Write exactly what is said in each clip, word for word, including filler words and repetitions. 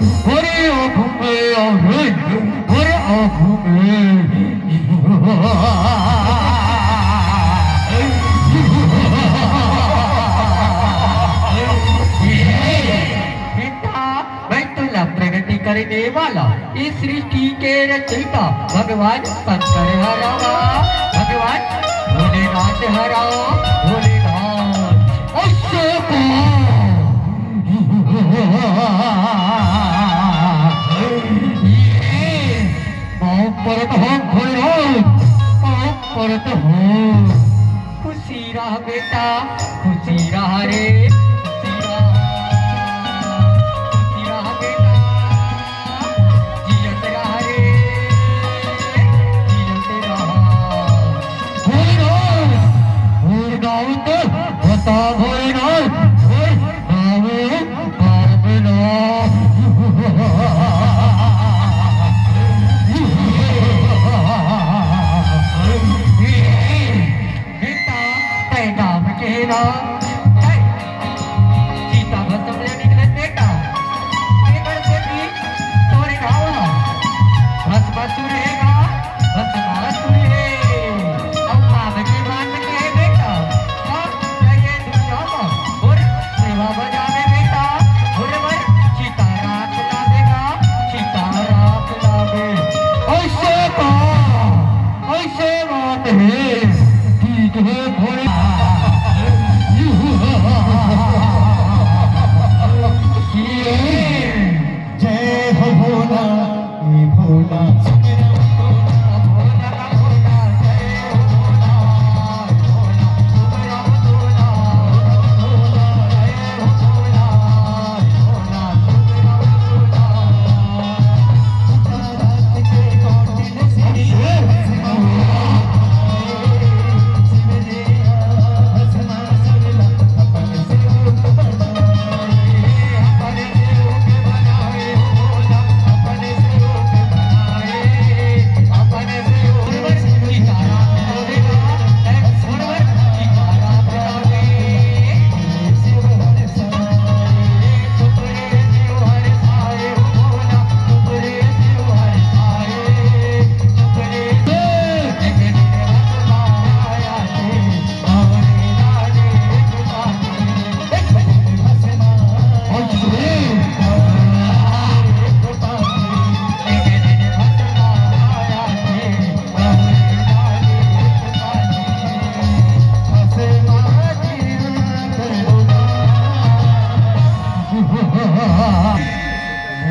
अरे आँखों में, अरे, अरे आँखों में। बेटा, मैं तोला प्रगति करने वाला, इस सृष्टि के रचयिता भगवान शंकर हरवा, भगवान भोलेनाथ हरवा, भोलेनाथ। अशोका। ये पाँव परत हो भोलेनाथ, पाँव परत हो। खुशी रह बेटा, खुशी रह रे, खुशी रह, खुशी रह बेटा, जियत रह रे, जियत रह। भोलेनाथ, भोलेनाथ, बता भोलेनाथ, भोलेनाथ, भोलेनाथ। बेटा, तै नाम के ना, तै सीता भस्म ले निकले बेटा। एकर सेती तोरे घाव ह भस्मासुर हे गा, भस्मासुर हे। अउ मान के, मान के हे बेटा, सब जगे दुनिया म मोर सेवा बजावे बेटा, मोर बर सीताराम लागे गा, सीताराम लागे। अइसे का, अइसे बात हे, ठीक हे भोले। जय हो भोला, ए भोला, सुन रे भोला, भोला, भोला, जय हो भोला।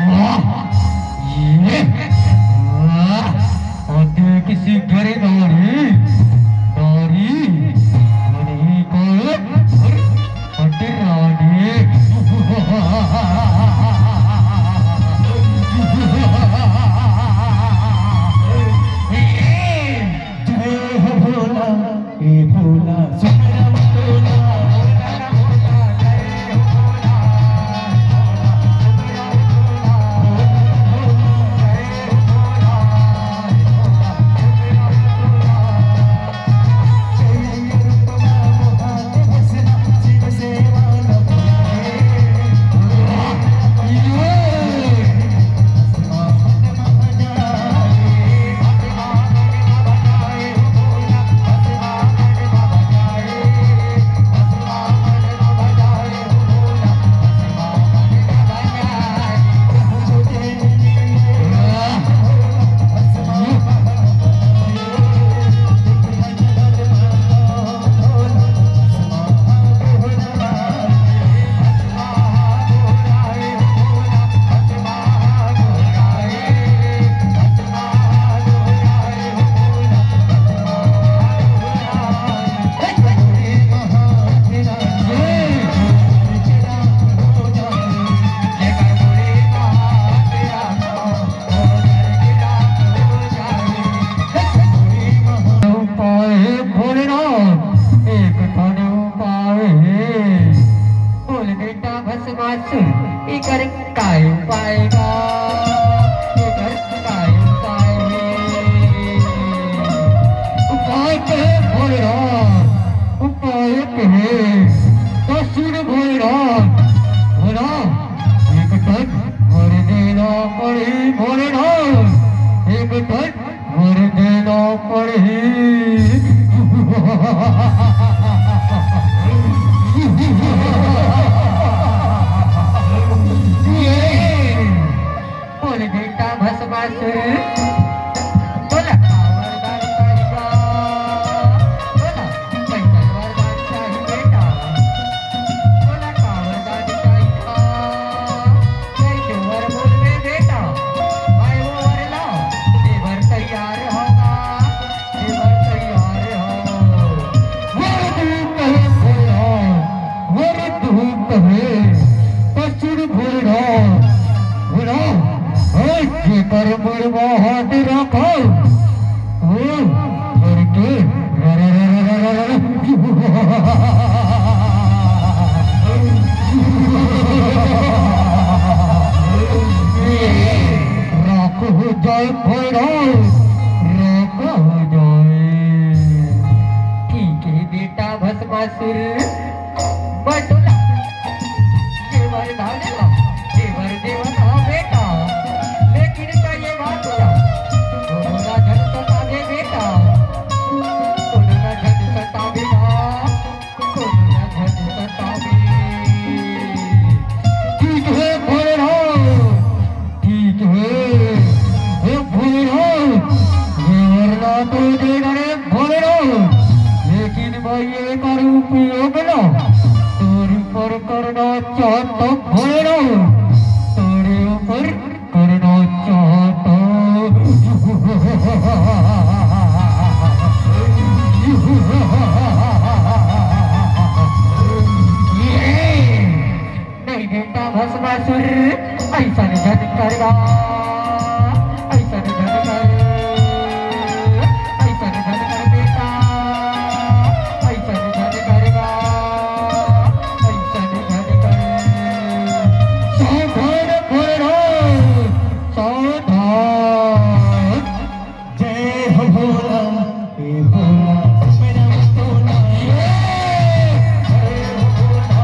वाह! ये, वाह! अति किसी गरीब नारी, नारी, नारी को अति रानी। जय हो भोला, ए भोला, सुन रे भोला। उपाय हे भोलेनाथ, एक ठन उपाय हे। बोल बेटा भस्मासुर, एकर काय उपाय गा? एकर काय उपाय हे? उपाय के हे भोलेनाथ, उपाय के हे। तो सुन भोलेनाथ, भोला, एक ठन वर दे। भोलेनाथ, एक ठन वर देना पड़ही। बोल बेटा भस्मासुर, बोला का वरदान चाही गा? बोला, कैसन वरदान चाही बेटा? बोला का वरदान चाही गा? जय देवर बोलबे बेटा, भाई वो वर ला, देवर तैयार होगा, देवर तैयार हो। वर दूत है भोला, वर दूत है, पसुर भोला, भोला, है जेकर मुड़वा हाथ रखो, वो करके राख हो जाए भोला, राख हो जाए। ठीक है बेटा भस्मासुर, बटुला, ये वर धाने ला, ये वर देवत हा बेटा, लेकिन का ये बात ला, कोनो ला झन सतावे बेटा, कोनो ला झन सतावे ना, कोनो ला झन सतावे। ठीक है भोलेनाथ, ठीक है, हे भोलेनाथ, ये वरना तो दे डरे भोलेनाथ, लेकिन भाई ये कर उपयोग ना, तोर ऊपर करना चाहता भोलेनाथ, तोरे ऊपर करना चाहता। नहीं बेटा भस्मासुर, ऐसन झन करगा, ऐसन झन कर, ऐसन झन कर बेटा, ऐसन झन करगा, ऐसन झन कर। सावधान भोलेनाथ, सावधान। जय हो भोला, हे भोला, मेरा भोला, जय हो भोला।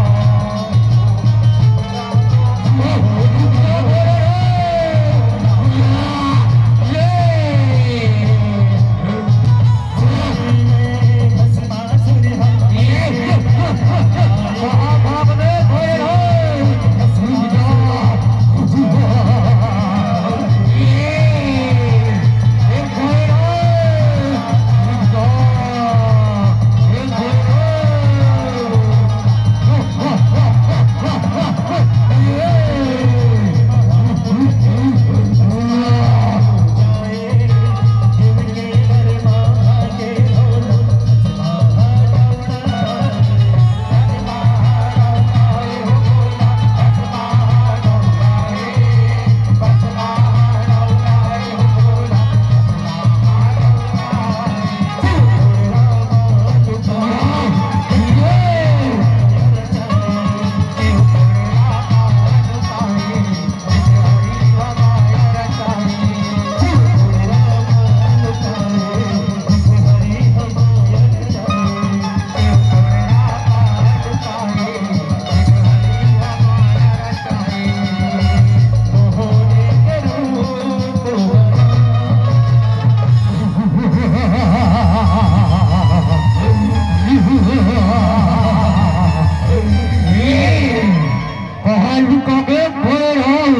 कहाँ लुका गे भोले राम?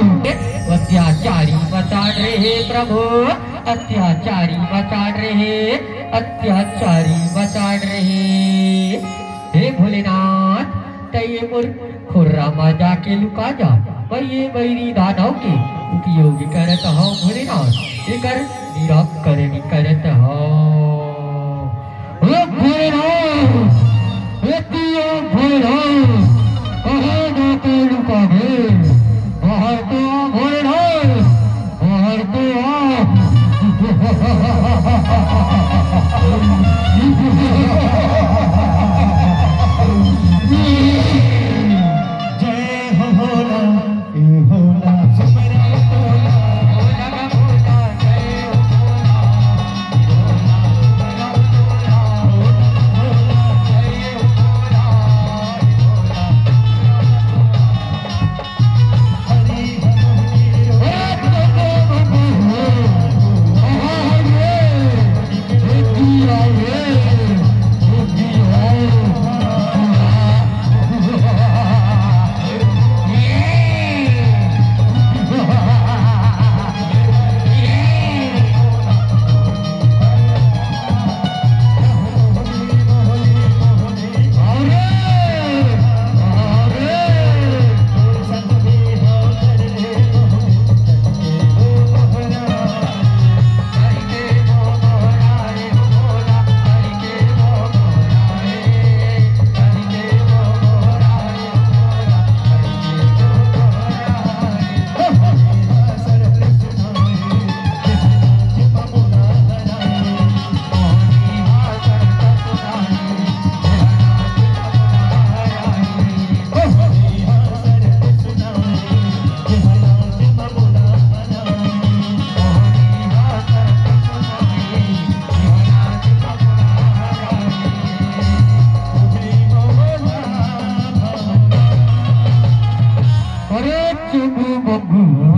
अत्याचारी बचा रहे प्रभु, अत्याचारी बचा रहे, अत्याचारी बचा रहे। हे भोलेनाथ, तैं ये मोर खुर्रा मा जाके लुका जा, मैं ये बैरी दानव के उपयोग करत हव भोलेनाथ, एकर निराकरण करत हव।